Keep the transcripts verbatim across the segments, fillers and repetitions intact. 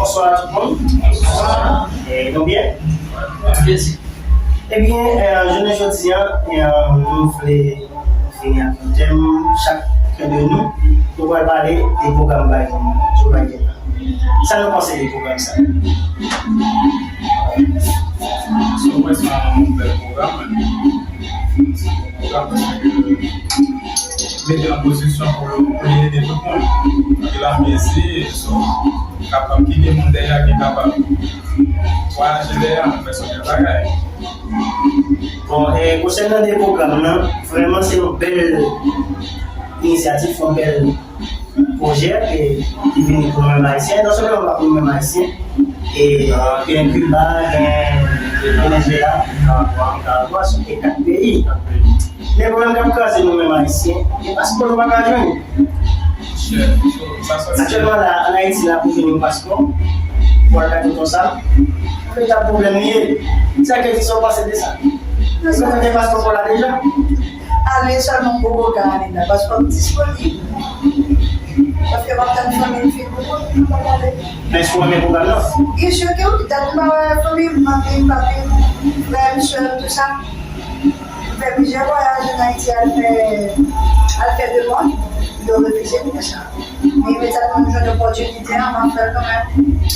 Bonswa tout moun. Bonswa. E, nou byen? Ebyen, e, jounen jodi a, e, nou vle vini ak yon tèm, chak de nou, nou pral pale de pwogram Biden, Joe Biden nan. Sa nou panse de pwogram sa? Selon mwen, se yon bèl pwogram. Se yon pwogram paske mete an pozisyon pou, pou li ede tout moun. Anpil amezi, so, kapab kite moun dèyè ki kapab vwayaje dèyè, fè sòt bagay. Bon, e konsènan de pwogram nan, vrèman se yon bèl inisyativ, yon bèl pwojè e ki vini pou nou menm Ayisyen. Non sèlman pa pou nou menm Ayisyen, e gen Kiba, gen Venezuela, Nicaragua, se te kat peyi. Men pwoblèm k ap kraze nou menm Ayisyen, e paspò nou pa ka jwenn. Aktyèlman la, ann Ayiti la, pou jwenn yon paspò, pou al gade konsa, se yon pwoblèm li ye. Sa k di sa w panse de sa? Èske w gen paspò pou w la deja? Ale sèlman m poko ka ale la, paspò m disponib. Paske m ap tann fanmi m fin pou mwen, pou m ale. Men si w renmen pwogram nan? Byen si ke wi, dat m pa wè fanmi m, manmi m, papi m, frè m, sè m, tout sa. M fè plizyè vwayaj ann Ayiti al fè, al fè demann, yo refize m fè sa. Men imedyatman m jwenn opòtinite a, m ap fè l kanmenm.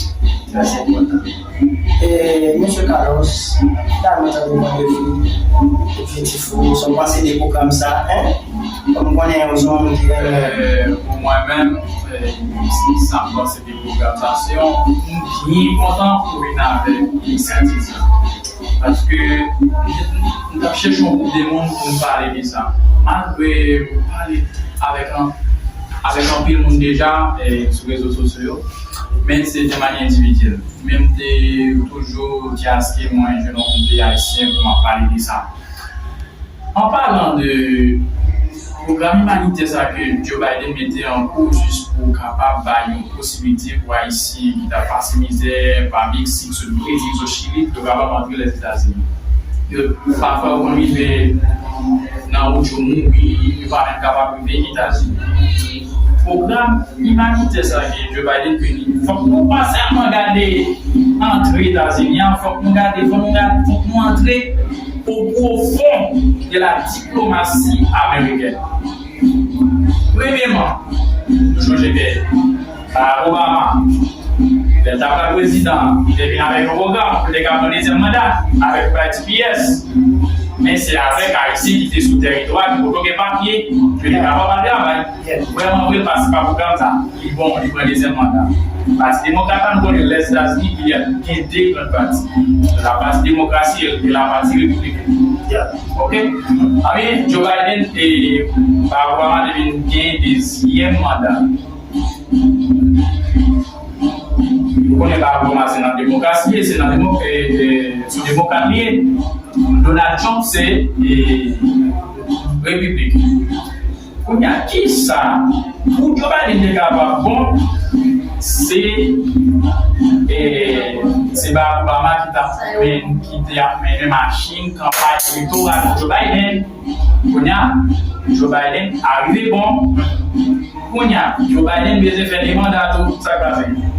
Trè enpòtan. E, mesye Carlos, ta renmen tande pwen de vi, objektif ou, sa w panse de pwogram sa, en? Kòm m konnen ou se yon moun ki renmen. E, pou mwen menm, e, sa m panse de pwogram sa, se yon, m byen kontan pou vin avèk inisyativ sa. Paske m t ap chèche yon gwoup de moun pou m pale de sa. Malgre m pale avèk an, avèk anpil moun deja, e, sou rezo sosyo yo, men se de manyè endividyèl. Men m te toujou di aske mwen jwenn yon gwoup de Ayisyen pou m ap pale de sa. An palan de pwogram imanitè sa ke Joe Biden mete an kou jis pou kapab bay yon posiblite pou Ayisyen ki t ap pase mizè pa Meksik, sot Brezil, sot Chili, pou yo kapab antre Lèzetazini. Yo, pafwa, yo konn rive nan wout yo mouri, yo pa menm kapab rive Etazini. Pwogram imanitè sa ke Joe Biden vini, fòk nou pa sèlman gade antre Etazini an, fòk nou gade, fòk nou gade, fòk nou antre au profond de la diplomatie américaine. Premyèman, nou chonje ke Barack Obama, lè l t ap pral prezidan, li te vin avèk yon pwogram pou l te ka pran dezyèm manda avèk P S. Men se avèk Ayisyen ki te sou tèritwa, ki poko gen papye, ke li kapab al travay. Vrèman vre, l pase pa pwogram sa. Li bon, li pran dezyèm manda. Pati Demokrat la, nou konnen Lèzetazini, li gen de gran pati. La pati Demokrasi e la pati Repibliken. Ok? Anben, Joe Biden e Barack Obama te vin gen dezyèm manda. Nou konnen Barack Obama se nan Demokrasi li ye, se nan demo, e, e, sou Demokrat li ye. Donald Trump se, e, Repibliken. Kounye a, kisa pou Joe Biden te kapab bon, se, e, se Barack Obama ki t ap men, ki te ap mennen machin kanpay elektoral Joe Biden. Kounye a, Joe Biden arive bon. Kounye a, Joe Biden bezwen fè de manda tou, sa k pase?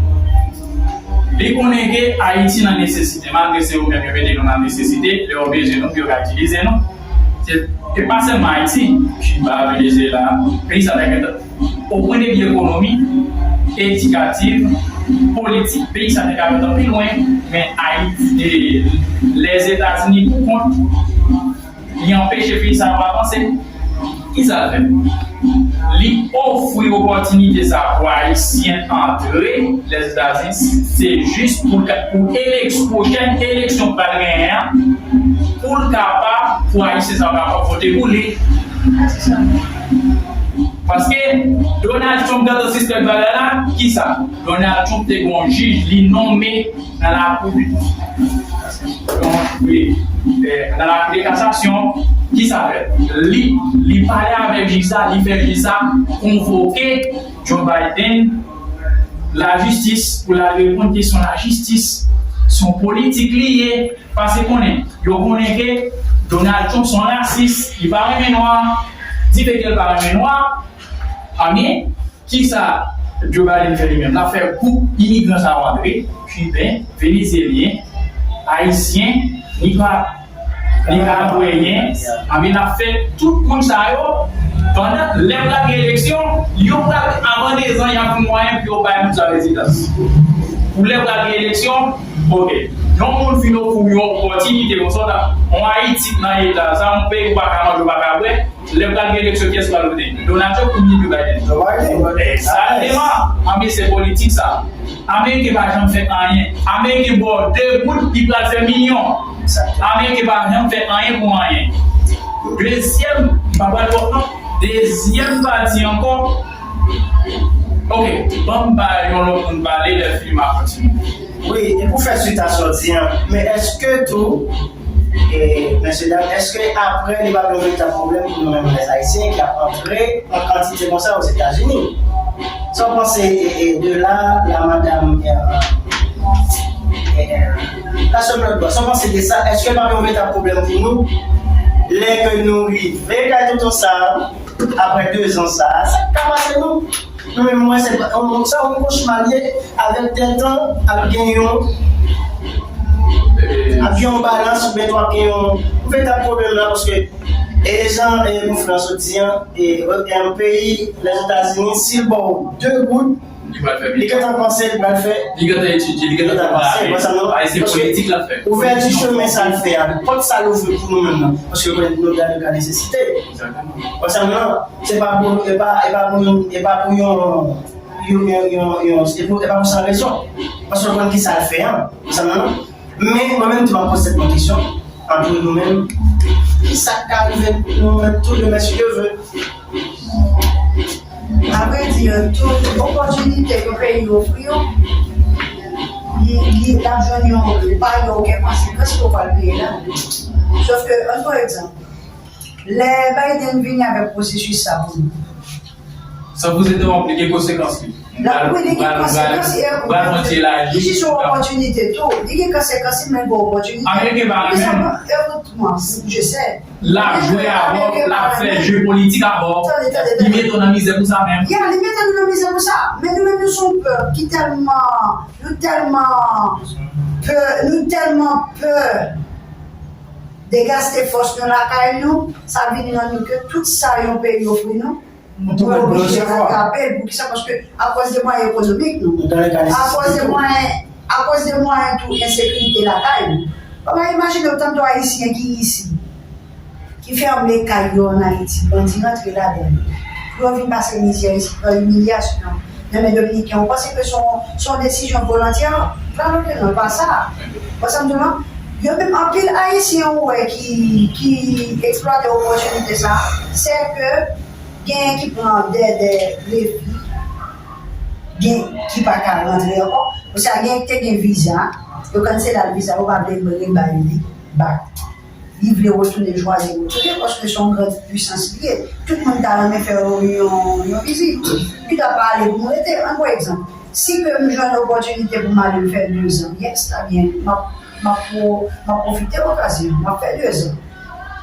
Li konnen ke Ayiti nan nesesite, malgre se yo menm yo mete nou nan nesesite, lè yo bezwen nou, pou yo ka itilize nou. Se, e pa sèlman Ayiti, Kiba, Venezuela, peyi sa ta gentan, o pwen de vi ekonomi, edikatif, politik, peyi sa te ka gentan pi lwen, men Ayiti, e, Lèzetazini pou kont, li anpeche peyi sa yo avanse. Kisa l fè? Li ofri opòtinite sa pou Ayisyen antre Lèzetazini, se jis pou l ka, pou eleks, pwochèn eleksyon k pral genyen an, pou l kapab, pou Ayisyen sa yo kapab vote pou li. Paske Donald Trump, nan sistèm bagay la, kisa? Donald Trump te gen yon jij, li nonmen nan lakou, wi, eh, nan lakou de kasasyon, kisa fèt? Li, li pale avèk jij sa, li fè jij sa konvoke Joe Biden lajistis pou l al reponn kesyon lajistis. Se yon politik li ye, paske konnen, yo konnen ke Donald Trump se yon rasis, li pa renmen nwa, dife ke l pa renmen nwa, anben, kisa Joe Biden fè li menm. L ap fè gwoup imigran sa yo antre, Kiben, Venezyelyen, Ayisyen, Nika, Nikaragweyen, anben l ap fè tout moun sa yo, pandan lè pral gen eleksyon, yo pral, avan dezan, y ap mwayen pou yo bay moun sa yo rezidans. Pou lè pral gen eleksyon, oke. Yon moun fin ofri w yon opòtinite, yon sòt, yon Ayiti nan eta sa, yon peyi ou pa ka manje, ou pa ka bwè, lè pral gen eleksyon, kiyès pral vote? Donald Trump oubyen Joe Biden? Joe Biden. Egzakteman. Anben se politik sa. Ameriken pa janm fè anyen. Ameriken ba w de goud, li pral fè milyon. Ameriken pa janm fè anyen pou anyen. Dezyèm, m pa pral twòp non. Dezyèm pati ankò. Oke, ban m bay yon lòt moun pale, lè fini m a kontinye. Wi, e pou fè swit a sa w di an, men èske tou, e, mesye dam, èske apre li p ap yon veritab pwoblèm pou nou menm lèzayisyen ki ap antre an kantite konsa Ozetazini? Sa w panse, e, e, de la, la madam, e, e, e, la sè Lòdbò, sa w panse de sa? Èske l p ap yon veritab pwoblèm pou nou lè ke nou rive kay tonton sa a, apre dezan sa a, sa k ka pase nou? Nou menm, mwen, se pa, on, sa yon kochma l ye, avèk dètan, ap gen yon, ap gen yon balans, oubyen tou ap gen yon, yon veritab pwoblèm la, paske, e jan, e, Moufran sot di an, e, e, yon peyi, Lèzetazini, si l ba w de goud, li gentan panse l pral fè, li gentan etidye, li gentan prepare. Li gentan panse, wè sa non? Paske se politik l ap fè. Ouvèti chemen sa l fè a, pòt sa l ouvri pou nou menm nan, paske nou, nou gade ka nesesite. Egzakteman. Wè sa non? Se pa pou, e pa, e pa pou yon, e pa pou yon, yon, yon, yon, yon, e pou, e pa pou san rezon. Paske w konn ki sa l fè an. Sa nan, men mwen menm tou m ap poze tèt mwen kesyon, antre nou menm, ki sa k ka rive nou menm tou demen si Dye vle? Avrèdi, tout opòtinite ke peyi ofri yo, li, li, l ap jwenn yon, li pa gen okenn konsekans ke w pral peye la. Sòf ke, ann pran egzanp, lè Biden vini avèk pwosesis sa pou nou. San pou se te wonpli gen konsekans li. La, wi, li gen konsekans, e, pral monte la, li jis yon opòtinite tou. Li gen konsekans, men gen opòtinite. Ameriken pa menm. Ewoutman, je sais. L ap jwe avè w, l ap fè je politik avè w. Tande, tande, tande. Li mete w nan mizè pou sa menm. Ya, li mete nou nan mizè pou sa. Men nou menm, nou se yon pèp ki tèlman, nou tèlman pè, nou tèlman pè degaste fòs nou lakay nou, sa vin rann nou ke tout sa yon peyi ofri nou, nou oblije ratrape l. Poukisa? Paske akòz de mwayen ekonomik nou, akòz de mwayen, akòz de mwayen tou ensekirite lakay nou. Ou ka imajine w tann de Ayisyen ki isi, ki fèmen kay yo ann Ayiti, bandi rantre ladan l, pou yo vin pase mizè isi, pran imilyasyon nan men Dominiken. Ou panse ke se yon, se yon desizyon volontyè? Nan, non, non, pa sa. Ou konprann sa m di w lan? Yo menm, anpil Ayisyen ou wè ki, ki eksplwate opòtinite sa, se ke genyen ki pran dè, dè, defi, gen ki pa ka rantre ankò. Paske genyen ki te gen viza, yo kansele viza, yo pa vle rebay li back. Li vle retounen, chwazi retounen, paske se yon gran pwisans li ye. Tout moun ta renmen fè yon, yon, yon vizit. Li ta pale pou m rete. Ann pran egzanp. Si ke m jwenn opòtinite pou m ale m fè dezan, yes, ta byen, m ap, m ap pwo-, m ap pwofite okazyon, m ap fè dezan.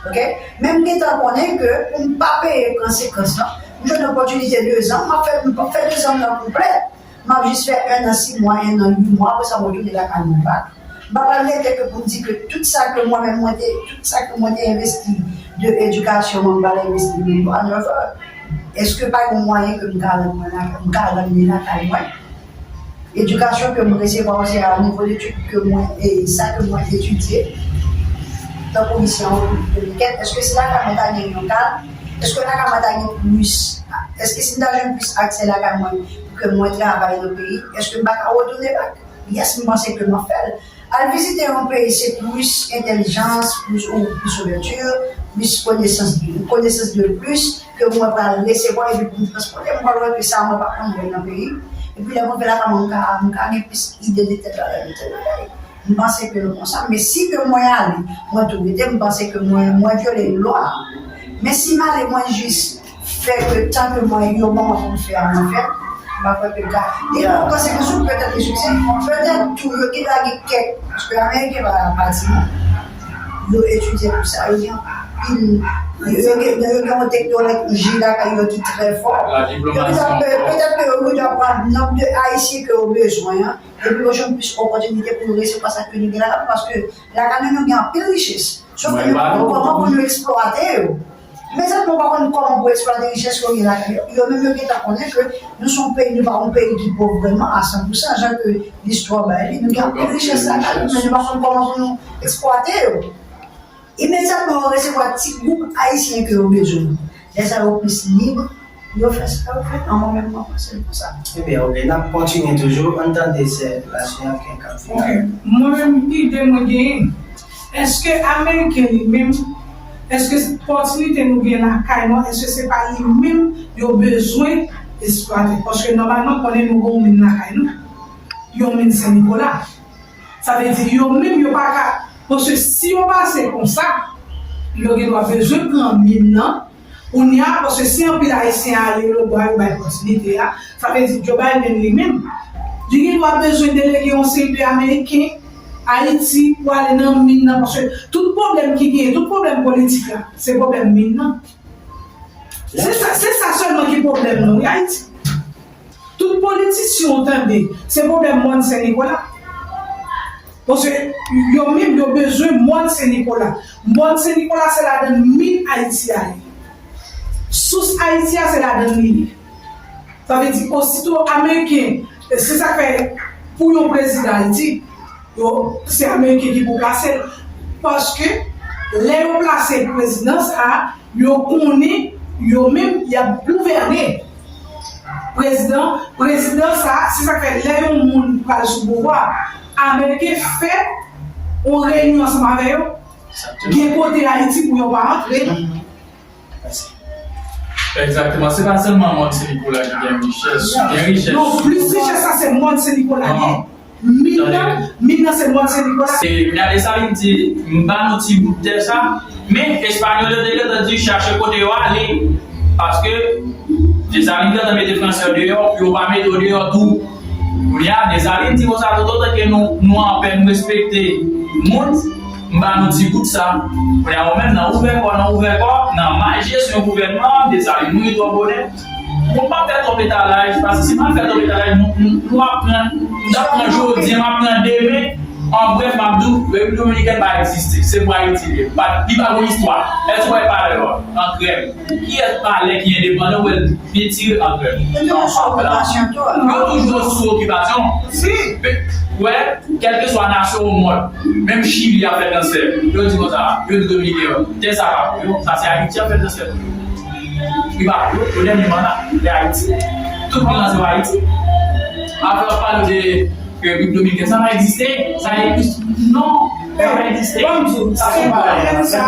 Oke? Men m gentan konnen ke pou m pa peye konsekans lan, m jwenn opòtinite dezan, m ap fè, m ap fè dezan m nan konplè. M ap jis fè enn an, sis mwa, enn an, uit mwa, apre sa m retounen lakay mwen back. M pa pral rete ke pou m di ke tout sa ke mwen menm mwen te, tout sa ke mwen te envesti de edikasyon mwen, m pral envesti menm ann Anvèl. Èske pa gen mwayen ke m ka rann mwen la, m ka rann li lakay mwen? Edikasyon ke m resevwa osi a nivo detid ke mwen, e sa ke mwen etidye, tankou isi an Repiblik Dominikèn, èske si lakay mwen ta gen yon kal, èske lakay mwen ta gen plis, èske si m ta jwenn plis aksè lakay mwen, ke mwen travay nan peyi, èske m pa ka retounen back? Yes, m panse ke m ap fè l. Al vizite yon peyi, se plis entèlijans, plis ou, plis ouvèti, plis konesans, konesans de plis ke mwen pral resevwa epi pou m transpòte. Mwen pral wè ke sa mwen pa konn wè nan peyi. Epi lè mwen vin lakay mwen, m ka, m ka gen plis ide de tèl bagay, de tèl bagay. M panse ke nou konsa, men si ke mwen ale, mwen tou rete, m panse ke mwen, mwen vyole lwa. Men si m ale, mwen jis fè ke tan ke mwen, yo ban mwen pou m fè a, mwen fè, m pa kwè ke l ka. Li gen yon konsekans, petèt li siksè, petèt tou, yo gen dwa gen kèk, paske Ameriken pa, pa timoun. Yo etidye pou sa, yo gen anpil Yo gen yon teknoloji lakay yo ki trè fò. Yo gen, petèt ke yo gen nonb de Ayisyen ke yo bezwen an, epi yo jwenn plis opòtinite pou yo resevwa sa ke nou gen lakay nou, paske lakay nou, nou gen anpil richès. Sòf ke nou pa konn kòman pou nou eksplwate yo. Mezanmi, nou pa konn kòman pou eksplwate richès ke yo gen lakay yo. Yo menm yo gentan konnen ke nou se yon peyi, nou pa yon peyi ki pòv vrèman a san pou san, jan ke listwa bay li. Nou gen anpil richès lakay nou, men nou pa konn kòman pou nou eksplwate yo. Imedyatman yo resevwa ti gwoup ayisyen ke yo bezwen, lè sa yo plis lib, yo fè sa yo fè. An mwen menm, mwen panse l konsa. Ebyen, oke, n ap kontinye toujou. Ann tande sè Lasyank k ap vini. Oke. Mwen menm, ide mwen genyen, èske Ameriken li menm, èske opòtinite nou gen lakay nou, èske se pa li menm yo bezwen eksplwate? Paske nòmalman, konnen nou gen yon min lakay nou, yon min Sen Nikola. Sa vle di, yo menm, yo pa ka, paske si yo pase konsa, yo gen dwa bezwen pran min nan, kounye a, paske si anpil Ayisyen ale, yo dwa yo bay opòtinite a, sa vle di Joe Biden li menm, li gen dwa bezwen delege yon seri de Ameriken Ayiti pou ale nan min nan, paske tout pwoblèm ki genyen, tout pwoblèm politik la, se pwoblèm min nan. Se sa, se sa sèlman ki pwoblèm nou, wi, Ayiti. Tout politisyen ou tande, se pwoblèm mòn Sen Nikola. Paske yo menm, yo bezwen mòn Sen Nikola. Mòn Sen Nikola, se ladann min Ayiti a ye. Sous Ayiti a, se ladann li ye. Sa vle di, osito Ameriken, e se sa k fè, pou yon prezidan Ayiti, yo, se Ameriken ki pou plase l. Paske, lè yo plase prezidan sa a, yo konnen yo menm y ap gouvène. Prezidan, prezidan sa, se sa k fè lè yon moun pral sou pouvwa, Ameriken fè yon reyinyon ansanm avè yo, gen kote Ayiti pou yo pa antre. Egzakteman. Se pa sèlman mòn Sen Nikola ki gen richès. Gen richès. Non, plis richès sa se mòn Sen Nikola gen. Min nan, min nan se mòn Sen Nikola. E, gade sa li di, m ba nou ti bout tè sa, men Espanyòl yo te gentan di chache kote yo ale, paske Desalin gentan mete Fransè deyò, pou yo pa mete w deyò tou. Kounye a, Desalin di konsa, toutotan ke nou, nou anpè, nou respekte moun, m ba nou ti bout sa. Kounye a, ou menm, nan ouvè kò, nan ouvè kò, nan mache sou yon gouvènman, Desalin mouri twò bonè. Bon, m p ap fè twòp etalaj, paske si m ap fè twòp etalaj, nou, nou, nou ap pran, m t ap pran jodi a, m ap pran demen. An brèf, m ap di w, Repiblik Dominikèn pa egziste. Se pou Ayiti li ye. Pa, li pa gon istwa. Èske w wè palè yo a? An krèm. Kiyès palè ki endepandan, w wè l byen tire an krèm? Nan okipasyon tou. Yo toujou sou okipasyon. Si. Wè, kèlkeswa nasyon o mond, menm Chili ap fè transfè. Yo di konsa, yo di Dominiken yo, tè sa pa pou yo, sa se Ayiti ap fè transfè pou yo. Li pa pou yo, yo dènye manna, se Ayiti. Tout moun nan se Ayiti. Apre w ap pale de Repiblik Dominikèn, sa pa egziste, sa egziste. Non, sa pa egziste. Ban m di w, se pwoblèm sa.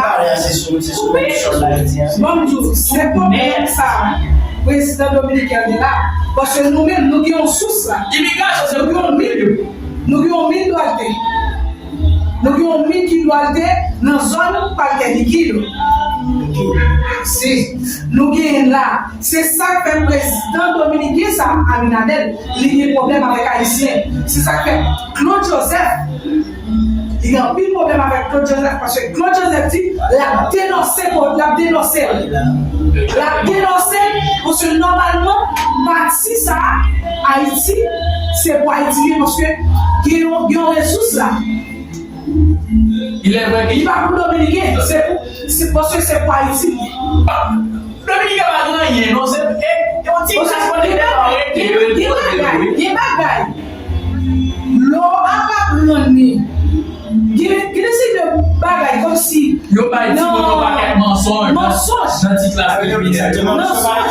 Ban m di w, se pwoblèm sa prezidan dominiken an gen la. Paske nou menm, nou gen yon sous la. Imigrasyon, se nou gen yon min. Nou gen yon min Dwalte. Nou gen yon min ki Dwalte nan zòn Palkè Likid. Si. Nou genyen la. Se sa k fè prezidan dominiken sa, Abinader, li gen pwoblèm avèk Ayisyen. Se sa k fè Claude Joseph, li gen anpil pwoblèm avèk Claude Joseph, paske Claude Joseph di l ap denonse, l ap denonse l. L ap denonse l, paske nòmalman, pati sa a, Ayiti, se pou Ayiti li ye, paske gen yon, gen yon resous la. Li pa pou Dominiken, se pou, se paske se pou Ayiti li ye. Dominiken pa gen anyen, non, se, e, yon ti kras kote gen bagay, gen bagay. Lè w ap aprann li, gen, gen de seri de bagay kòmsi yo bay timoun yon pakèt mansonj nan ti klas premyè. Mansonj.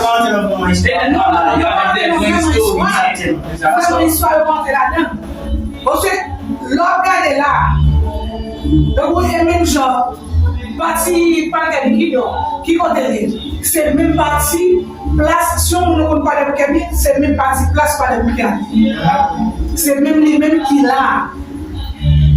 Non, non, yo pa antre nan fòm istwa. Fòm istwa yo pa antre ladan. Paske, lè w ap gade la, tankou e menm jan, pati Palkè Likid yo, ki kote l ye? Se menm pati Plas, si yon moun nou konn pale pou kè li, se menm pati Plas Padèm ki ale. Se menm li menm ki la.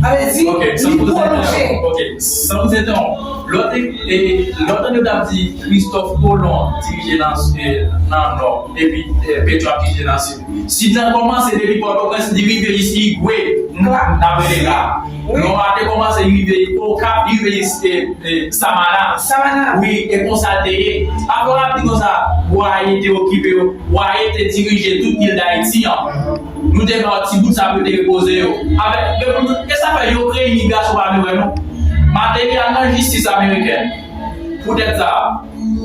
Sa vle di, li pwolonje. Ok, san pou se tan, lè w te, e, lè w tande yo t ap di Christophe Colomb dirije nan, e, nan Nò, epi, e, Petro ap dirije nan Sid. Sid lan kòmanse depi Pòtoprens, li rive jis Igwe. N ap rele la. Wi. Non, a te kòmanse rive Okap, rive e, e, Samana. Samana. Wi, e konsa l te ye. Apre w ap di konsa, bwa ye te okipe yo, bwa ye te dirije tout il Dayiti an. Nou te ba yo ti bout sa pou yo te repoze yo. Avèk, e, e sa fè yo kreye imigrasyon pa vle wè nou. Mateli al nan jistis amerikèn. Poutèt sa,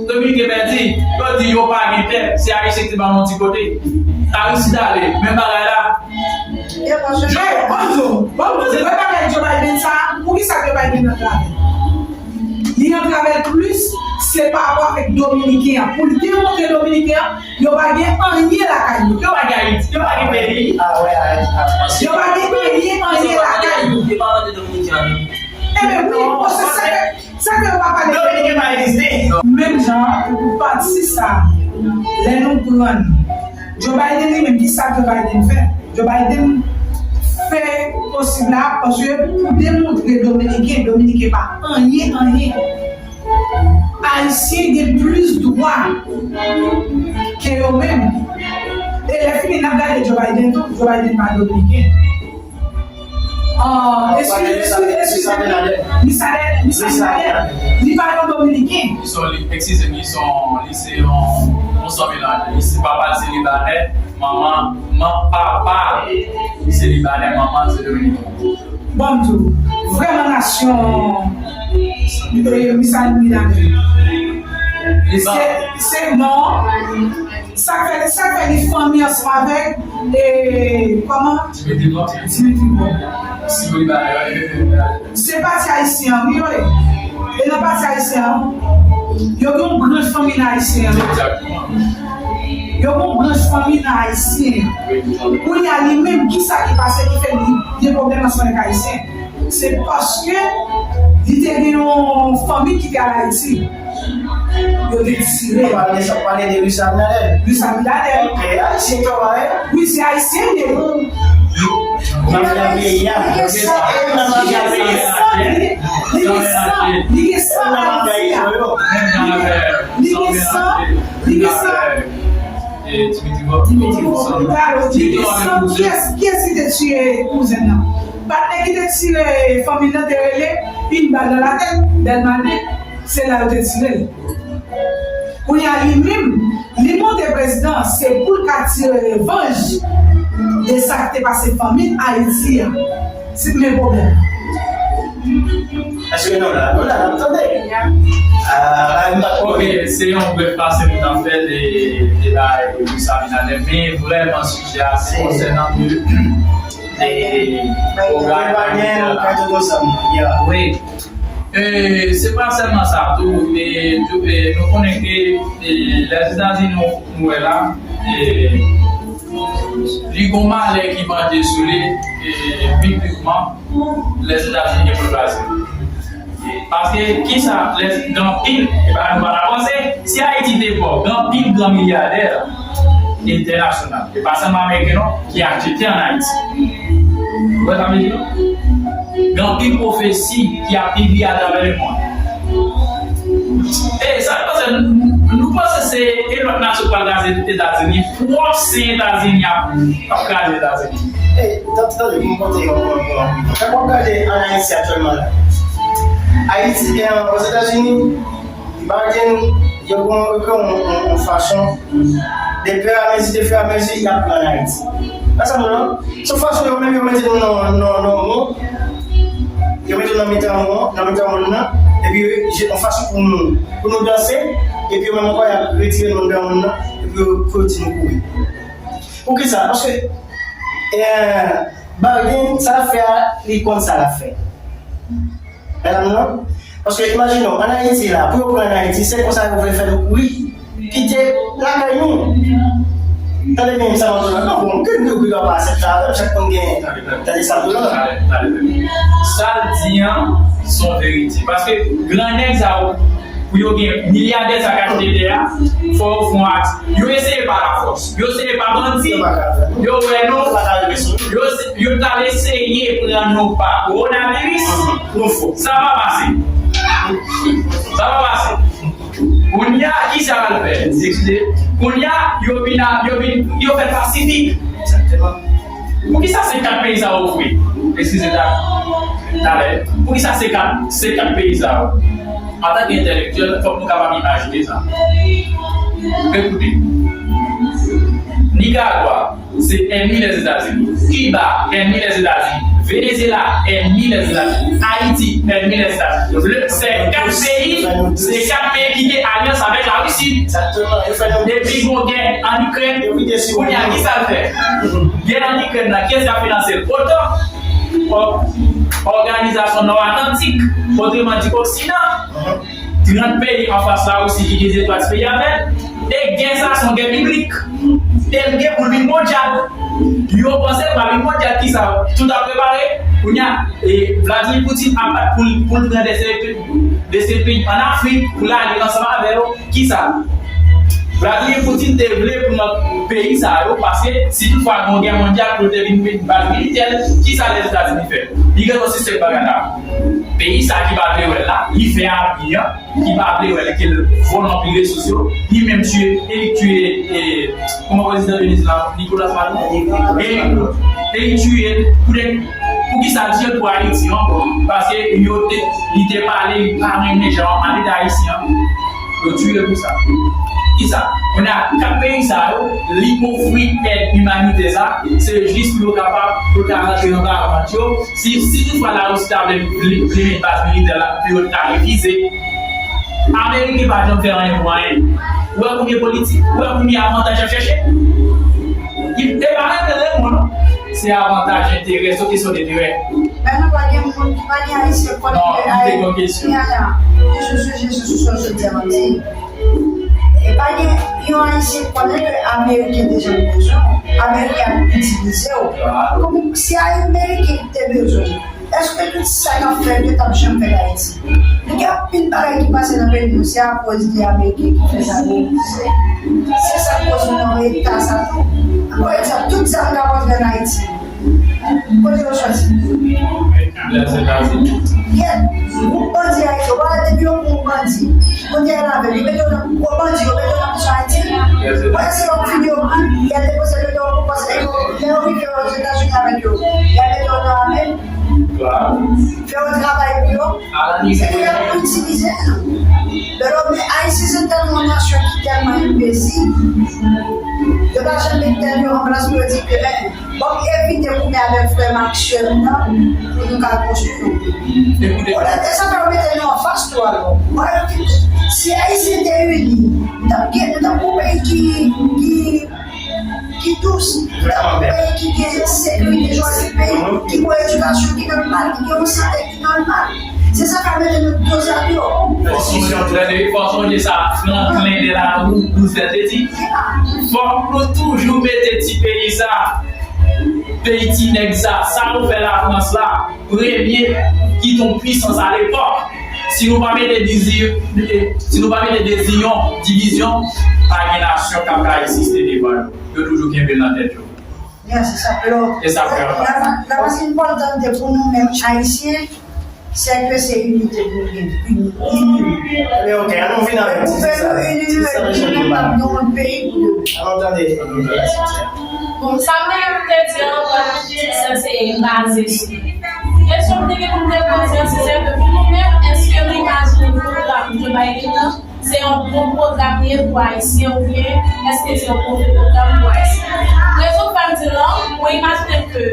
Dominiken pèdi, yo di yo pa gen tè, se Ayisyen ki te ba nou yon ti kote. Aristide ale, menm bagay la. Joe, ban m di w, ban m di w, wè bagay Joe Biden sa, poukisa Joe Biden antrave? Li antrave l plis, se pa rapò avèk Dominiken an. Pou l demontre Dominiken an, yo pa gen anyen lakay yo. Yo pa gen Ayiti, yo pa gen peyi. Ah, wè, Ayiti. Yo pa gen peyi, anyen lakay yo. Yo pa mande Dominiken an. Enben wi, paske sa fè, sa fè yo pa pale. Dominiken pa egziste. Menm jan pou pati sa, lè nou pran Joe Biden li menm, ki sa Joe Biden fè? Joe Biden fè posib la, paske pou demontre Dominiken, Dominiken pa anyen, anyen. Ayisyen gen plis dwa ke yo menm. E lè fini, n ap gade Joe Biden tou, Joe Biden pa Dominiken. Ah, eskize, eskize, eskize. Misaden, Misaden, li pa yon Dominiken. Li se yon, li, eskize m, li se yon, li se yon, yon san melanje. Li se, papa l se libanè, manman, man, papa l se libanè, manman l se dominiken. Bon, tou, vrèman nasyon, eh, Misaden, Misaden. Se, se non. Sa k fè, sa k fè li fanmi ansanm avèk, e, kòman? Dimitri Vorbe. Dimitri Vorbe. Si w li ba yo, e, e, e. Se pati ayisyen an, wi, wi. E nan pati ayisyen an, yo gen yon branch fanmi nan ayisyen an. Egzakteman. Yo gen yon branch fanmi nan ayisyen an. Wi, wi. Kounye a, li menm, ki sa ki pase ki fè li gen pwoblèm ansanm avèk ayisyen? Se paske li te gen yon fanmi ki te al Ayiti. Yo te tire. Pale de sa, pale de Luis Abinader. Luis Abinader. Ok, Ayisyen tou, wi. Wi, se Ayisyen li ye. Mafya peyi a. Li gen san, li gen san, li gen san, li gen san Ayiti a. Li gen san, li gen san. Dimitri Vorbe. Dimitri Vorbe. Li gen san, kiyès, kiyès ki te tiye kouzen nan? Patnè ki te tire fanmi nan te rele, une balle dans la tête, Delmane, se la yo te tire l. Kounye a li menm, li monte prezidan, se pou l ka tire revanj de sa k te pase fanmi Ayiti a. Se men pwoblèm. Èske nou la? Nou la, n ap tande. Ah, la, m pa... Ok, se yon brèf pase nou t ap fè de, de bagay pou Luis Abinader, men vrèman sijè a, se konsènan de, de, de pwogram. Wi. E, se pa sèlman sa tou, e, tou, e, nou konnen ke, e, Lèzetazini nou, nou wè la, e, li gon malè ki panje sou li, e, piblikman, Lèzetazini gen pou l kraze. Paske, kisa, lè, gen anpil, e pa nou pa avanse, si Ayiti te pòv, gen anpil gran milyadè entènasyonal, e pa sèlman ameriken non, ki achte tè ann Ayiti. Ou wè sa m di nou? Gen anpil pwofesi ki ap pibliye atravè lemonn. E sa, nou panse, nou, nou panse se e lòt nasyon k pral kraze Etazini, pwòp sen Etazini ap, ap kraze Etazini. E, tande, tande, pou m pote yon, yon, yon, lè w ap gade ann Ayiti aktyèlman la. Ayiti, e, Ozetazini, Biden, yo gon, yo gon yon, yon, yon fason, de fè a mezi, de fè a mezi, y ap pran Ayiti. Sa sa nou la? Se fason yo menm yo mete nou nan, nan, nan mou. Yo mete nou nan mitan mou, nan mitan moun nan. Epi yo, yon fason pou nou, pou nou danse. Epi yo menm ankò, y ap retire nou nan moun nan. Epi yo, pou yo di nou kouri. Poukisa? Paske, e, Biden, sa l ap fè a, li konn sa l ap fè. Medam nan, paske imajine w, ann Ayiti la, pou yo pran ann Ayiti, se konsa yo vle fè nou kouri, kite lakay nou. Tande byen sa m ap di w la, non, bon, ke nou oblije pa aksepte avè l, chak moun gen, tande sa m di w la. Sa l di an, se yon verite. Paske grannèg sa yo, pou yo gen milyadè sa k achte tè a, fò yo fè yon aksyon. Yo eseye pa lafòs, yo eseye pa bandi, yo wè nou, yo, yo t al eseye pran nou pa kowonaviris, nou fou. Sa pa pase. Sa pa pase. Kounye a, kisa y al fè? Eskize. Kounye a, yo vin, yo vin, yo fè pasifik. Egzakteman. Poukisa se kat peyi sa yo vre? Eskize ta, talè. Poukisa se kat, se kat peyi sa yo? Antanke entèlektyèl, fòk nou kapab imajine sa. Ekoute, Nikaragwa, se ènmi Lèzetazini. Kiba, ènmi Lèzetazini. Venezyela, ènmi Lèzetazini. Ayiti, ènmi Lèzetazini. Le, se kat peyi, se kat peyi ki gen alyans avèk Larisi. Epi gon gè an Ikrèn. Kounye a, ki sa l fè? Gè an Ikrèn nan, kiyès k ap finanse l? OTAN, ò-, Òganizasyon Nò Atlantik, otreman di Oksidan. Trant peyi anfas Larisi ki gen dwat peyi avè l. E gè sa se yon gè biblik. E l gen pou l vin mondyal. Yo panse l pral vin mondyal, kisa? Tout ap prepare. Kounye a, e, Vladimir Putin ap bat pou l, pou l pran de seri peyi, de seri peyi ann Afrik, pou l ale ansanm avè yo. Kisa? Vladimir Putin te vle pou nan peyi sa yo, paske si toutfwa gen yon gè mondyal pou l te vin met baz militè l, kisa Lèzetazini fè? Li gen yon sistèm bagay la. Peyi sa ki pa vle wè l la, li fè abri an, ki pa vle wè l, ke l vòlè anpil resous yo, li menm tiye, e li tiye, e, kòman prezidan Venezyela, Nicolas Maduro? E, e li tiye l, poutèt, poukisa l tiye l pou Ayiti ankò? Paske yo te, li te pale, li pa renmen jan maleta ayisyen an. Yo tiye l pou sa. Kisa? Kounye a, kat peyi sa yo, li ofri èd imanitè sa, se jis pou yo kapab, pou yo ka rantre anba vant yo. Si, si toutfwa Larisi ta vle, vle, vle met baz militè la, pou yo ta refize. Ameriken pa janm fè anyen pou anyen. Ou wè konbyen politik, ou wè konbyen avantaj y ap chèche? Li, e pa renmen lemonn, non. Se avantaj, enterè, se kesyon de enterè. Men nou pa gen moun, pa gen Ayisyen k konnen ke Ayiti. Non, m te gen yon kesyon. Ya, ya. Jezi, Jezi, Jezi, Jezi, Jezi, Jezi. E pa gen yon Ayisyen k konnen ke Ameriken te janm bezwen w. Ameriken ap itilize w. Kòm si Ameriken te bezwen w, èske tout sa k ap fèt yo t ap janm fèt Ayiti? Nou gen anpil bagay ki pase nan peyi nou, se akoz de Ameriken ki fè sa yo. Se sa k koz nou nan eta sa tou. Ankò egzanp, tout zam k ap antre ann Ayiti, kote yo soti? Lèzetazini. Yè, gwoup bandi Ayiti, w pa wè depi yo pran yon bandi, kounye a l avè l, yo mete yo nan gwo bandi, yo mete yo nan prizon Ayiti. Lèzetazini. Wè se yon figi yo pran, y al depoze yo, yo depoze yo, lè yo rive Ozetazini avèk yo, y al mete yo nan lame, fè yon travay pou yo. Se pou y ap itilize nou. Lè yo, men Ayiti se tèlman yon nasyon ki tèlman enbesil, yo pa janm met tèt yo an plas pou yo di ke, men, ban m evite goumen avèk frè m aktyèlman pou nou ka konstwi yon peyi. Olye de sa, fè yo mete nou anfas tou alò. Mwen, si Ayisyen te ini, nou t ap gen, nou t ap gen yon peyi ki, ki, ki dous, nou t ap gen yon peyi ki gen sekirite, jodi peyi ki gen yon edikasyon ki nòmal, ki gen yon sante ki nòmal. Se sa k ap mete nou do zam yo. Fò sonje, fò sonje sa, Franklin Delano Roosevelt te di, fòk nou toujou mete ti peyi sa, peyi ti nèg sa, sa nou fè Lafrans la, premye, ki t on pwisans alepòk. Si nou pa mete dizi-, si nou pa mete deziyò, divizyon, pa gen nasyon k ap ka egziste devan yo. Yo toujou kenbe l nan tèt yo. Yes, se sa. E sa k fè anba. La, la, la, la, se enpòtan pou nou menm Ayisyen, se ke se inite pou nou gen. Ini, ini. Ebyen, ok, ann nou vin avèk ti sa. Pou nou ini, nou menm n ap gen yon peyi pou nou. Ann nou tande, ann nou tande. Bon, sa m te di an, sa se baze sou kesyon m te gen pou m te poze an, se sèke pou nou menm, èske nou imajine pwogram Joe Biden nan se yon bon pwogram li ye pou Ayisyen oubyen èske se yon move pwogram pou Ayisyen? Rezon k fè m di l lan, mwen imajine ke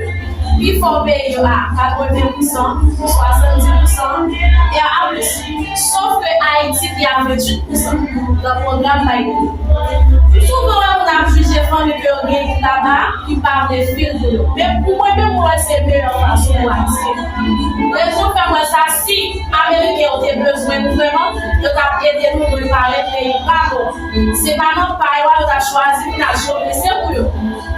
pifò peyi yo a katreven pousan, swasanndis pousan, e a plis. Sof ke Ayiti ki a venntuit pousan nan pwogram Biden. Souvan, lè moun ap jije fanmi ke yo gen ki laba, ki pa vle fil pou yo. Men pou mwen menm, mwen wè se meyè fason pou Ayisyen. Rezon fè m wè sa, si Ameriken yo te bezwen nou vrèman, yo t ap ede nou repare peyi pa nou. Se pa nan pa yo a yo t ap chwazi pou n al chofe, se pou yo.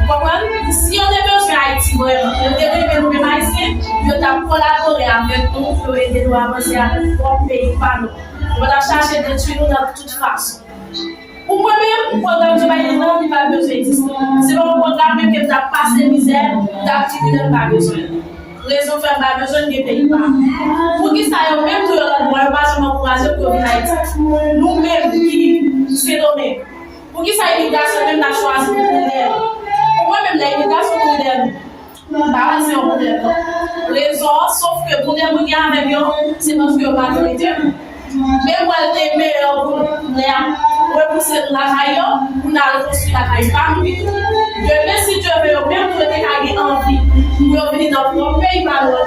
Konprann? Si yo te bezwen Ayiti vrèman, yo te renmen nou menm Ayisyen, yo t ap kolabore avèk nou pou yo ede nou avanse avèk pwòp peyi pa nou. Yo pa t ap chache detwi nou nan tout fason. Pou mwen menm, pwogram Joe Biden nan, li pa t bezwen egziste. Se pa yon pwogram menm ke m t ap pase mizè, m t ap tribile, m pa bezwen l. Rezon fè m pa bezwen l, gen peyi pa m. Poukisa yo menm tou yo lòt bò, yo pa janm ankouraje pou yo vin Ayiti? Nou menm ki Sendomeng, poukisa imigrasyon menm n ap chwazi pou pran dèyè nou? Pou mwen menm, lè imigrasyon pran dèyè nou, M pa wè se yon pwoblèm, non. Rezon an, sof ke pwoblèm mwen gen avèk yo, se paske yo pa trete m. Men m wè l te meyè pou lè a repouse nou lakay yo, pou n al konstwi lakay pa nou. Demen, si Dye vle, yo menm tou yo te ka gen anvi pou yo vini nan pwòp peyi pa nou an.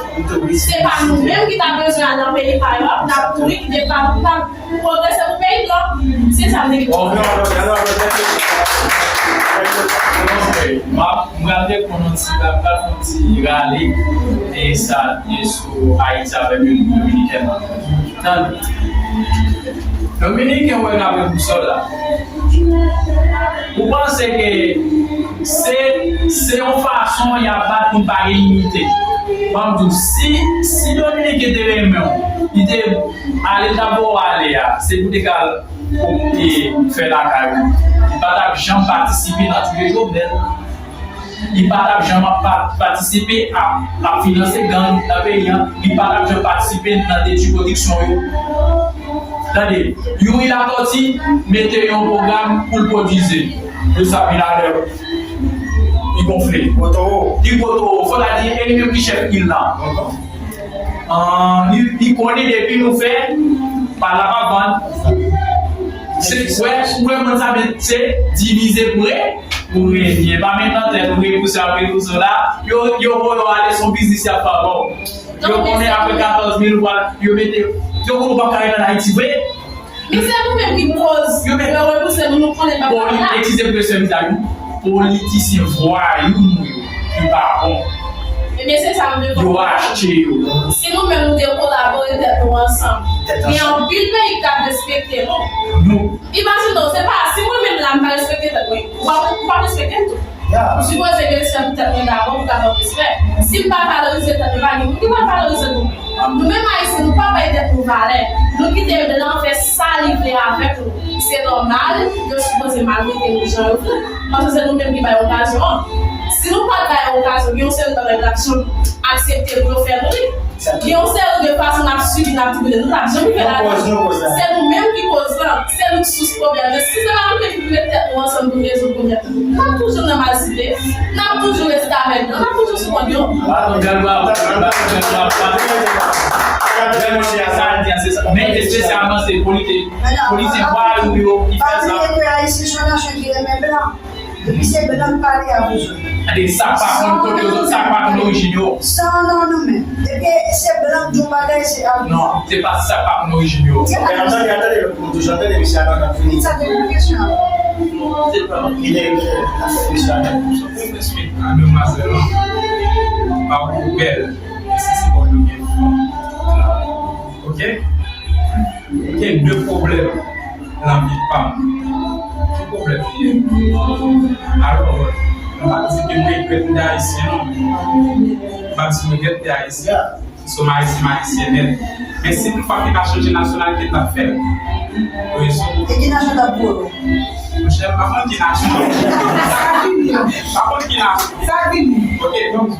Se pa nou menm ki ta bezwen al nan peyi pa yo, n ap kouri kite pa nou pa. Pwogrese pou peyi nou. Se sa m te gen pou m di. Ok, m ap, m pral reponn yon ti, m pral fè yon ti rale, e sa, e sou Ayiti avèk Repiblik Dominikèn nan. Tande. Dominiken wè n ap wè bousòl la. Ou panse ke se, se yon fason y ap bat pou n pa gen inite? Ban m di w, si, si Dominiken te renmen w, li te ale, l t ap voye w ale a, se pou te ka al, e, fè lakay ou. Li pa t ap janm patisipe nan touye Jovenel. Li pa t ap janm ap pa-, patisipe ap, ap finanse gang nan peyi an. Li pa t ap janm patisipe nan detwi pwodiksyon yo. Tande, Youri Latortue mete yon pwogram pou l pwodize. Yo sa vin avè l. Li gonfle. Li gwo towo. Fò ta di, e li menm ki chèf il la. An, li, li konnen depi nou fè, pa la pa vann. Se, wè, wè, moun sa, se divize pou re-, pou renye. Pa met nan tèt ou repouse ap repouse la. Yo, yo voye w ale, se yon biznis y ap fè avè w. Yo konnen apre katòz mil ou pral, yo mete, yo konnen w p ap ka ret ann Ayiti vre. Men se nou menm ki koz yo repouse nou, nou konnen n ap pale. Eskize pou ekspresyon m di a, wi. Politisyen vwayou nou yo, ki pa bon. Ebyen, se sa m te konprann. Yo achte yo. Si nou menm nou te kolabore tèt nou ansanm, gen anpil peyi k t ap respekte nou. Nou. Imajine w, se pa, si mwen menm la, m pa respekte tèt mwen, ou p ap, ou p ap respekte m tou. Ou sipoze gen respè pou tèt mwen dabò pou ka ban m respè. Si m pa valorize tèt mwen, pa gen moun ki pral valorize nou. Nou menm Ayisyen, nou pa bay tèt nou valè. Nou kite blan fè sa li vle avèk nou. Se nòmal, yo sipoze maltrete nou jan yo vle. Paske se nou menm ki bay okazyon an. Si nou pa t bay okazyon, gen yon seri bagay n ap janm aksepte pou yo fè nou li. Gen yon seri de fason n ap sibi, n ap twouble nou, n ap janm rive ladan. Se nou menm ki koz lan, se nou k sous pwoblèm yo. Si se pa nou menm ki pou met tèt nou ansanm pou rezoud pwoblèm yo, n ap toujou nan malsite, n ap toujou esklavaj, n ap toujou sou kont yo. Men espesyalman se politi-, politisyen vwayou yo ki fè sa. Pa bliye ke Ayisyen se yon nasyon ki renmen blan. Depi se blan k pale a bezwen. Gade, sa k pa konn kote yo sot, sa k pa konn orijin yo. San non nou menm. Depi se blan k di yon bagay, se a. Non, se pa sa k pa konn orijin yo. Se pa. Men atande, atande, lòt moun toujou, atande, mesye, avan n ap fini. Sa te yon kesyon. Se pa. Li te, li te, misye, atande. Mwen fè swit a demwazèl lan. Pawòl ou bèl. E si se bon nou gen fon. Ok? Gen de pwoblèm nan vi pa m. Ki pwoblèm li ye? Alò, m pa di ke m regrèt m te ayisyen, non. M pa di m regrèt m te ayisyen. Sou m ayisyen, m ayisyen nèt. Men si tout fwa m te ka chanje nasyonalite, m t ap fè l. Rezon. E ki nasyon t ap voye w? Monchè, m pa konn ki nasyon. Sa vini. M pa konn ki nasyon. Sa vini. Ok, donk,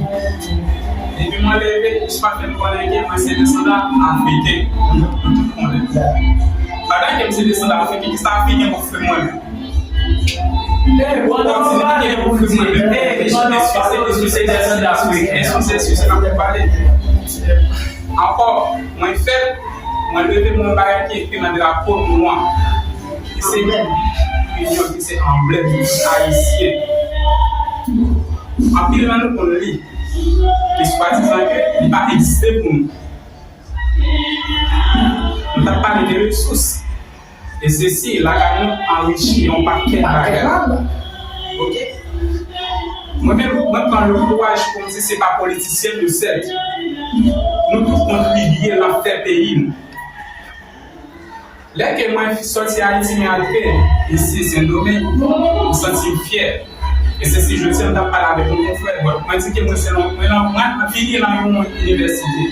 depi mwen leve, jis pa fè m konnen ke mwen se desandan afriken. Nou tout konnen. Pandan ke m se desandan afriken, kisa afriken pou fè mwen menm? Eh, bon, pandan afriken pou fè mwen menm. Eh, eskize, eskize, eskize, eskize, eskize, eskize, n ap pale. Ankò, mwen fèt, mwen leve, mwen bagay ki ekri nan drapo nou an. Ki se inyon, ki se anblèm ayisyen. Anpil nan nou konn li. Men swadizan ke li pa egziste pou nou. Nou t ap pale de resous. E sesi, lakay nou anrichi yon pakèt bagay. Ok? Mwen menm, mwen pran le kouraj pou m di se pa politisyen nou sèt. Nou tout kontribye nan fè peyi nou. Lè ke mwen sòti Ayiti, mwen antre isi Sendomeng, mwen santi m fyè. E se si jodi a m t ap pale avèk yon konfrè, bon, mwen di ke mwen se yon, mwen nan, mwen vini nan yon inivèsite.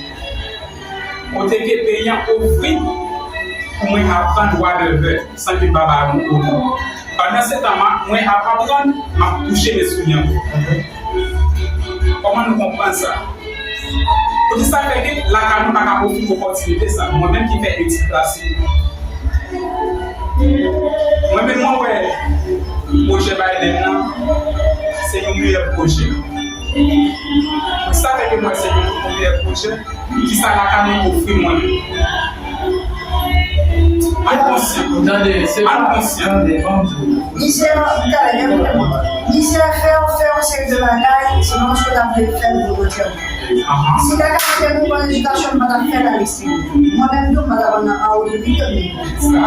Kote ke peyi an ofri pou mwen aprann whatever, san ke m pa ba yon otan. Pandan se tan, mwen ap aprann, m ap touche men soulye ankò. Kòman nou konprann sa? Poukisa fè ke lakay nou pa ka ofri opòtinite sa? Mwen menm ki fè etid klasik, mwen menm mwen wè pwojè Biden nan se yon meyè pwojè. Sa fè ke mwen se yon premye pwojè. Kisa lakay mwen ofri mwen? Al konsyan. Tande, se Al pa konsyan. Tande, ban m di w. Misye, tande, koute mwen. Misye fè, fè yon seri de bagay, se pa paske l ap vle fè l volontèman. Ahan. Si lakay mwen te gen yon bon edikasyon, m pa t ap fè l al eksteryè. Mwen menm tou, m pa t ap ann an Repiblik Dominikèn. Sa.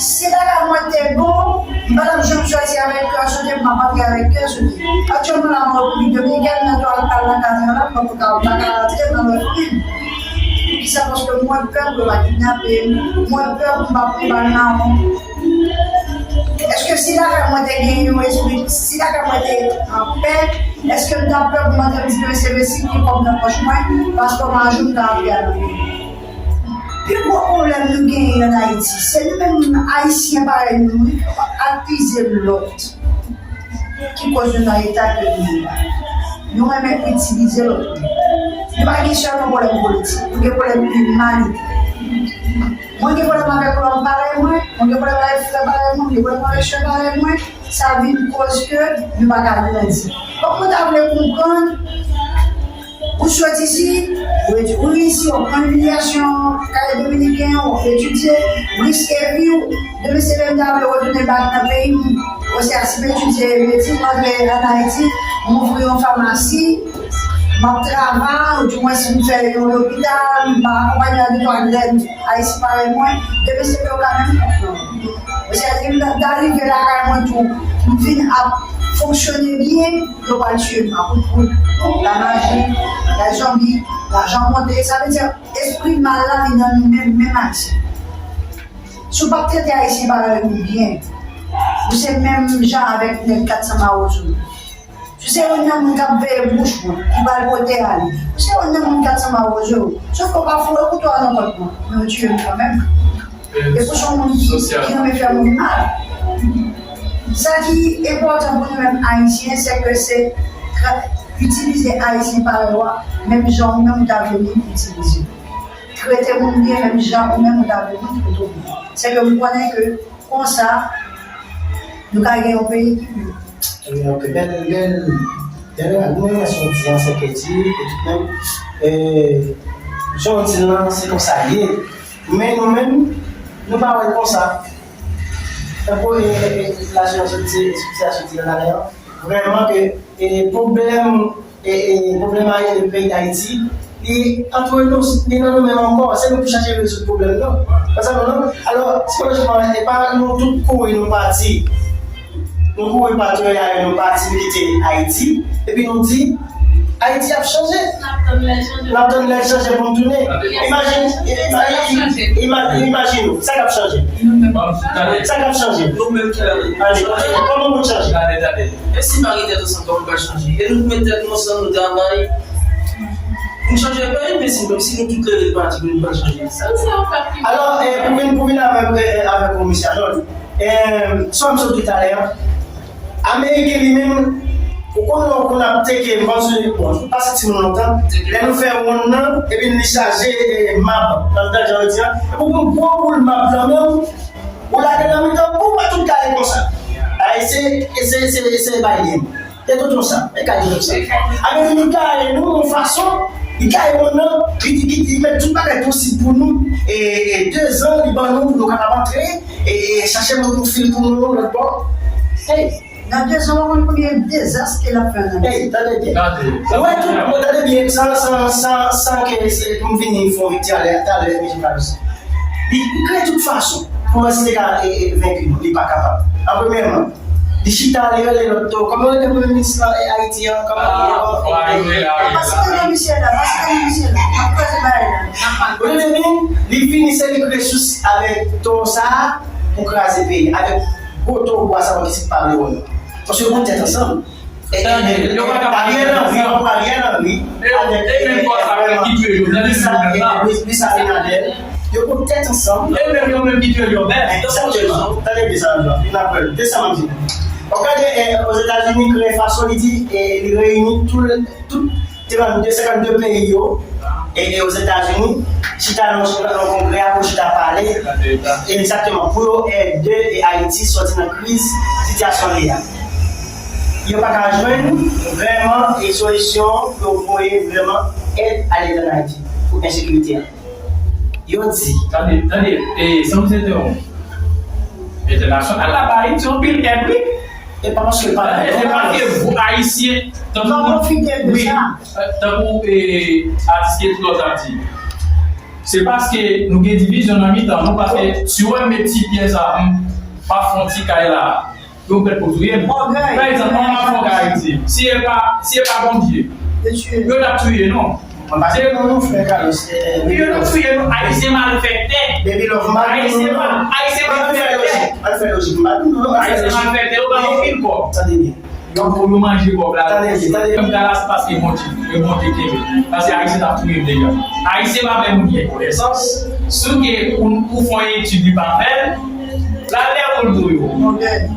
Si bagay mwen te bon, m pa t ap janm chwazi avèk kè sote, m ap antre avèk kè sote. Aktyèlman la, mwen Repiblik Dominikèn, nan dwa al nan kaz an la, mwen poko ka, m pa ka rantre nan lòt peyi. Poukisa? Paske mwen pè pou yo pa kidnape m, mwen pè pou m pa pran bal mawon. Èske si lakay mwen te gen yon espri, si lakay mwen te an pè, èske m t ap pè pou m antre m di, "Mesye, mesye, ki kòb nan pòch mwen, paspò m a jou, m ta antre al nan peyi m"?" Pi gwo pwoblèm nou genyen ann Ayiti, se nou menm Ayisyen parèy nou, wi, k ap akize lòt ki koz nou nan eta ke nou ye la. Nou renmen itilize lòt moun. Nou pa gen sèlman pwoblèm politik, nou gen pwoblèm imanite. Mwen gen pwoblèm avèk lòm parèy mwen, mwen gen pwoblèm avèk frè parèy mwen, mwen gen pwoblèm avèk sè parèy mwen, sa vin koz ke nou pa ka grandi. Donk, mwen ta vle konprann, ou sot isi, ou ret-, ou reyisi, ou pran imilyasyon kay dominiken, ou etidye, ou riske vi w. Demen se menm ta vle retounen bak nan peyi m. Oswa si m etidye, m etidye, m antre ann Ayiti, m ouvri yon famasi, m ap travay, oudimwens m fè yon lopital, m akonpanye de twa grèn Ayisyen parèy mwen, demen se yo ka menm konprann. Oswa si m ta rive lakay mwen tou, m vin ap fonksyone byen, yo pral tiye m a kout poud, la maji, la zonbi, lajan monte, sa vle di, espri mal la vin nan nou menm, menm Ayisyen. Si w p ap trete Ayisyen parèy ou byen, ou se menm jan avèk nèg kat san mawozo. Si w se youn nan moun k ap veye bouch mwen, ki pral pote ale, ou se youn nan moun kat san mawozo. Sof ke w pa foure kouto a nan vant mwen, men w tiye m kanmenm. E pou se yon moun ki, ki renmen fè moun mal. Sa ki enpòtan pou nou menm Ayisyen, se ke se tra-, itilize Ayisyen parèy ou a, menm jan ou menm ou ta vle moun itilize. Trete moun byen menm jan ou menm ou ta vle moun trete w byen. Se ke m konnen ke konsa, nou ka gen yon peyi ki pi bon. Ebyen, ok, bèl, bèl, bèl, nou renmen sa w di an, se ke di, e tout menm, e, jan w di l lan, se konsa l ye. Men nou menm, nou pa wè l konsa. Tankou, e, e, e, la jan w di, eksplitasyon w di lan talè a, vrèman ke, e, pwoblèm e, e, pwoblèm a, e, peyi Dayiti, li antre nou, li nan nou menm ankò. Se nou pou chache rezoud pwoblèm nan. Paske nou, alò, sikolojikman, e pa nou tout kouri, nou pati. Nou kouri pati, nou pati, nou kite Ayiti, epi nou di, Ayiti ap chanje. N ap tann lè l chanje pou n tounen. Imajine, imajine, imajine, sa k ap chanje. Sa k ap chanje. Nou menm ki la. Kòman pou n chanje? E si n pa gen tèt ansanm, kòman n pral chanje? E nou pou met tèt nou ansanm, nou travay pou n chanje peyi, men si, menm si nou tout leve n pati, nou pral chanje. Alò, e, pou vin, pou vin avèk, e, avèk ou, mesye Arnold, e, sa m sot di talè a, Ameriken li menm, ou konn lè ou konn ap teke, m panse, bon, nou pase timoun lontan, lè nou fè wonn nan, epi li chaje, e, mab, nan mitan jan yo di a, epi ou gen yon gwo boul mab nan men w, ou lage nan mitan, pou w wè tout kare konsa. Ay, se, se, se, se Biden. Se tout konsa, e kare konsa. Ameriken li kare nou yon fason, li kare wonn nan, li, li, li, li met tout bagay posib pou nou, e, e dezan, li ban nou pou nou kapab antre, e, e chache moun pou fil pou nou, lòt bò. Hey! Nan dezan, w konn konbyen dezas ke l ap fè nan Ayiti? Hey, tande byen. Tande. Ou wè tout, bon, tande byen, san, san, san, san ke se pou m vini fè yon viktim talè, talè, mesye Fabrice. Li, li kreye tout fason pou Ayiti te ka, e, e, venki nou. Li pa kapab. An premyèman, li chita, li rele lòt tou. Kòman rele premye minis lan, e, Ayiti an? Kòman rele? Ah, pa site non misye la, pa site non misye la. M ap kraze bagay la. Ou tande byen? Li vini, se li k resous avèk tou sa a pou kraze peyi. Avèk gwo tou bwa sa, ki se pa vle wè nou. Paske yo pou tèt ansanm. E, e, e, yo pa ka Ariel Henry, yo pran Ariel Henry, e, avèk, e, menm e, bò sa menm ki touye Jovenel, Luis, Luis Abinader, yo pou tèt ansanm. E menm yo menm ki touye Jovenel. Egzakteman. Tande byen sa, Jean, vin apre l. Se sa m ap di. Ou gade, e, Ozetazini kreye fason, li di, e, li reyini tout, tout trannde, senkannde peyi yo, e, e Ozetazini, chita nan, nan kongrè a pou chita pale, egzakteman, pou yo ede, e, Ayiti sòti nan kriz, sitiyasyon li a. Yo pa ka jwenn vrèman e solisyon pou yo voye vrèman èd ale ann Ayiti pou ensekirite a. Yo di. Tande, tande, e, san m se te yon entènasyonal la, ba Ayiti anpil èd, wi. E pa paske l pa... E se paske vou Ayisyen, tankou, wi, tankou, e, atis Ketlo t ap di. Se paske nou gen divizyon nan mitan nou, paske si w wè m met ti pyè sa, m pa fè yon ti kay la, yo prèt pou touye m. Pa egzanp, mwen m ap fè yon kay Ayiti. Si e pa, si e pa Bondye, yo t ap touye nou. Se nou, nou fè kay, yo t ap touye nou. Ayisyen malfektè. Ayisyen mal, Ayisyen malfektè. Ayisyen malfektè, yo ba anpil kòb. Tande byen. Yo pou yo manje kòb la. Tande byen, tande byen. Kòm Dalas, paske Bondye, e Bondye kenbe. Paske Ayisyen t ap touye m deja. Ayisyen pa fè moun gen konesans. Si w gen, ou, ou fè yon etid, li pa fè l, l al lè pou l touye w.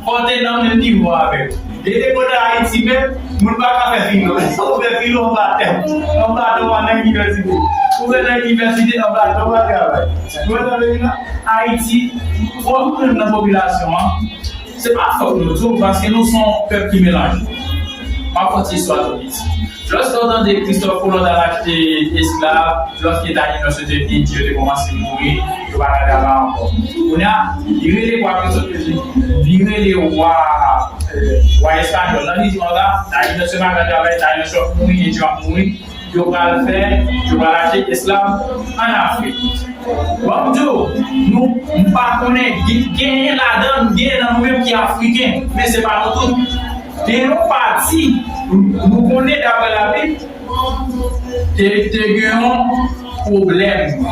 Fò w te nan menm nivo avè l. E depi w nan Ayiti menm, moun pa ka fè filo. Ou fè filo anba tè. Anba tè w pa nan inivèsite. Ou fè nan inivèsite, anba tè w pa travay. Ou wè sa m vle di la? Ayiti, fò nou konprann nan popilasyon an, se pa fòt nou tou, paske nou se yon pèp ki melanje. M ap fè yon ti istwa tou piti. Lòske w tande Kristòf Kolon t al achte esklav, lòske Tayinòs yo te vin, yo te kòmanse mouri, yo pa ka travay ankò. Kounye a, li rele wa Kristòf, li rele wa, e, wa espanyòl la, li di, "Manda, Tayinòs yo pa ka travay, Tayinòs yo ap mouri, Endyen yo ap mouri, yo pral fè, yo pral achte esklav ann Afrik." Bon, m di w, nou, m pa konnen, gen, genyen ladan, genyen nan nou menm ki Afriken, men se pa nou tout. Gen yon pati, nou konnen daprè Labib, te, te gen yon pwoblèm.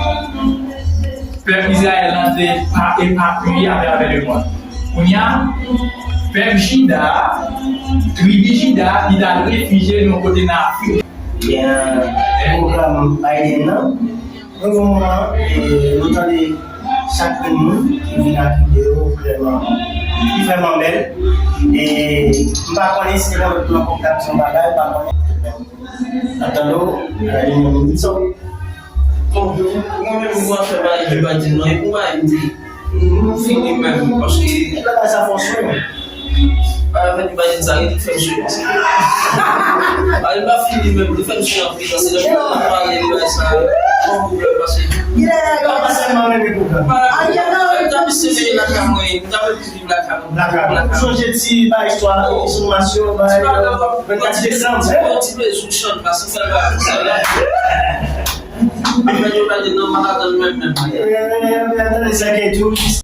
Pèp Izrayèl lan te pa epapiye atravè lemonn. Kounye a, pèp Jida, tribi Jida, li t al refijye l yon kote nan Afrik. Gen pwogram Biden nan, nan moman an, e, nou tande chak grenn moun ki vin ak ide yo vrèman, ki vrèman bèl. E m pa konnen si se nan lòt plan pwogram se yon bagay, m pa konnen. N ap tande w, e, li menm li di sa w. Bon, mwen menm, mwen fè bagay ki pa di non, e pou bagay m di, nou fini menm, paske... Ki bagay sa fè w swe? Bagay fè ki pa di sa, li fè m swe. Bagay pa fini menm, li fè m swe anpil, paske lè mwen pale, li bay sa, yon pwoblèm, paske... Ki bagay pa sèlman menm pwoblèm. Bagay ta pise lakay mwen, ta pise lakay mwen. Lakay mwen. Sonje ti ba istwa la, ti masyo, ba yon kantite sanm, ti bezwen chante, paske sa va, sa va. Apre yo pa di non, m pa ka tann menm, menm. Tande sa ke tou,